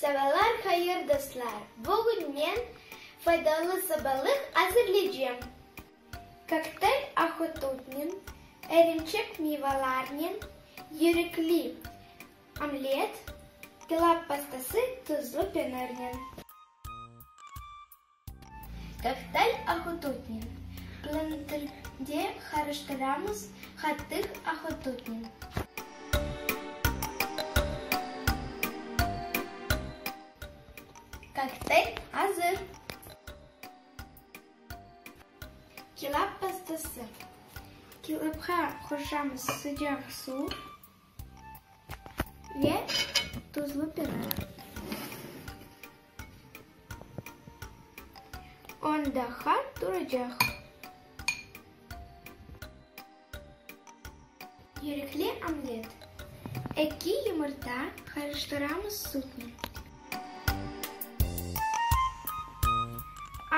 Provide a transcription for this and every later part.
Sabalar hayır, dostlar! Bugün men faydalı sabalıq azırlaycam. Kokteyl ahututnen, erimçek meyvalarnen, yürekli omlet, kilap pastası tuzlu penirnen. Kokteyl ahututnen, blenderde qarıştıramız qatıq ahututnen. Kokteyl azır. Kilap pastası. Kilapqa qoşamız sıcaq suv ve tuzlu penir. On daqqa turacaq. Yürekli omlet. Eki yımırta qarıştıramız sütnen.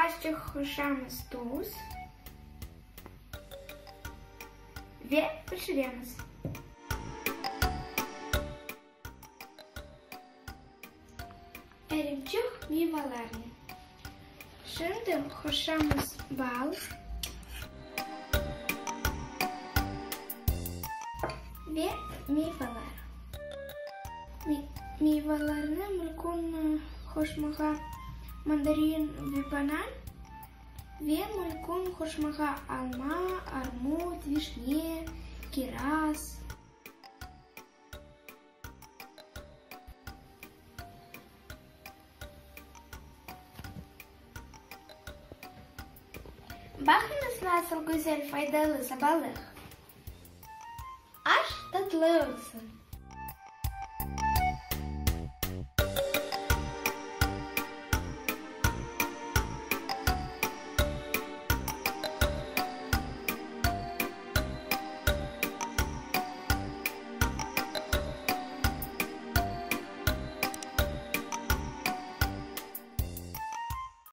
Azçıq qoşamız tuz ve pişiremiz. Erimçik meyvalarnen. Şimdi qoşamız bal ve meyvalar. Meyvalarnı mümkün qoşmağa mandarin ve banan ve mümkün qoşmağa alma, armut, vişne, kiraz. Baqıñız nasıl güzel faydalı sabalıq! Aş tatlı olsun!